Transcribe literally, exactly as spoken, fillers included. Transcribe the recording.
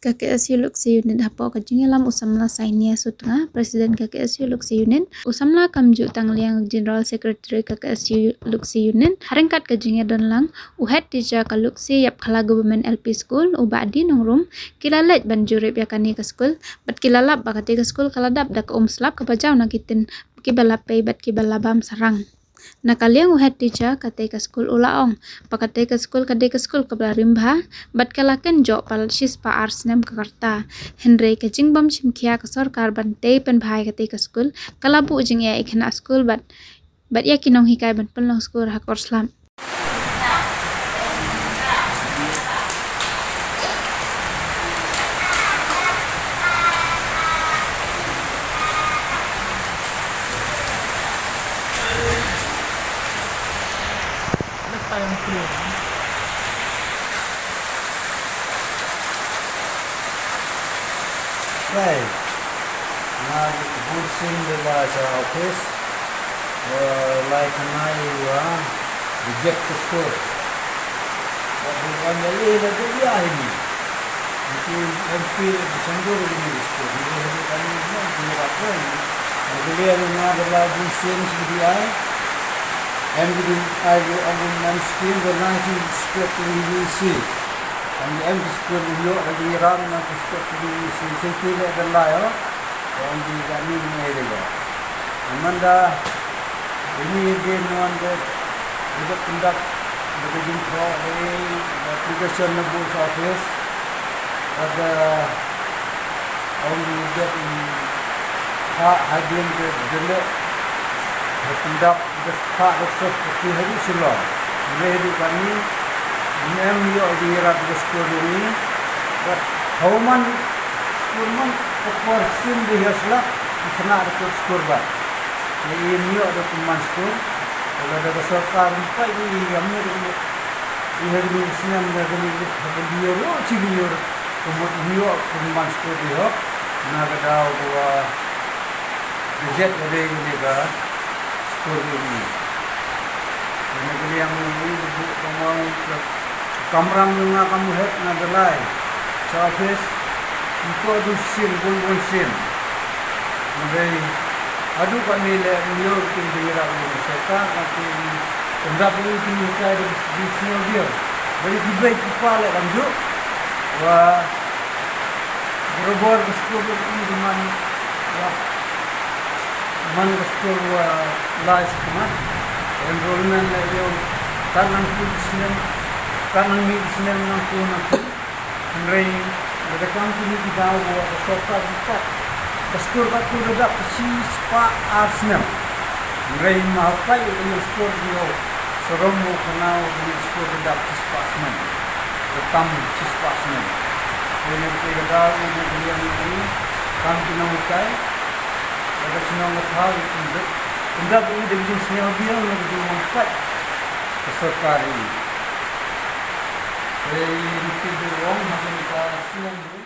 Ka K S U Luksi Unit hapoh ka jingïalam u samla Sainia Sutnga, President ka K S U Luksi Unit, u samla Kamjuh Tangliang, General Secretary ka K S U Luksi Unit, ha ryngkat ka jingïadon lang u head teacher ka Luksi Ïapkhala Government L P School, u Bah D Nongrum, ki la leit ban jurip ïa kane ka skul, bad ki la lap ba kata ka skul ka la dap da ka um slap kaba jaw na ki tin kiba la pei bad kiba la bam sarang. Na ka liang u head teacher kata ka skul u la ong ba kata ka skul ka dei ka skul kaba la rim bha, bad ka la kynjoh palat shispah ar snem ka rta. Hynrei ka jingbym shim khia ka sorkar ban tei pynbha ïa kata ka skul, ka la buh jingeh ïa ki khynnah skul bad, bad ïa ki nonghikai ban pynlong skul ha kor slap. Right. Nga bun sien ba la sha office. Ba lai khana ïa u, ah, reject ka skur. Ba u ong ïa lei la dei ïa hi ni. Ki M P la shandur ïa kane ka skur. Ni la dei ïa hi ni, ni la dei ïa hi ni. Ba ka liang nga ba la bun sien sha D I. Em ki dei ai ki ong kum man skim ba na ki skur ki dei si. Em ki em ki skur ïoh la ki ram na ki skur ki dei si. Seki la ka lai, oh. Ong di kami ni area. Manda ini dia nuan dia duduk pendak, duduk jumpa dari application na buat office. Ada ong di dia ha hadin dia duduk pendak. Bes phah bes sop bes tu hari sila. Ngi hidup kami, ngi em ïoh di rat bes kur ini. Bes hauman skur man, kepor sim di hias lah, kena ada skur bat. Ngi em ïoh ada pemain skur. Kalau ada bes sorkar empat ni, kami di, di hari ni senang dah kami di, di yor, oh, cili yor. Kemut ïoh pemain skur di hok. Na ka daw dua Gazette ka dei kane ka skur ïa ngi. Kane ka liang ïa ngi ka buh ka mong ka kamram ïa nga ka muhet nga da lai. Sa office ngi to du sien bun bun sien. Nga dei haduh kane leh ngi ïoh ki dei rap ïa ngi sorkar ka ki pyndap ïa ngi ki hikai da ki sniew biang. Dei ki bei ki pa leh kam juk. Wa Barabor ka skur ka dei man, man ka skur wa lai skhmat. Enrollment la ïoh kat nang phew snem, kat nang mih snem nang phew nang phew. Hynrei lada kam kine ki daw wa ka sorkar ka kat, ka skur ka tu da dap ka shispah ar snem. Hynrei ma ha pait ka ïoh skur ka ïoh sarom u khana u ka ïoh skur ka dap shispah snem. Ka tam shispah snem. Te ne te ka daw u ne ka liang u kam ki nonghikai. Ka ka chnong ka thaw u pyndep. Pyndep u dei ka jingsngew biang na ka jingmong pait ka sorkar u. Te i ruti u ong ha ka ka snem u.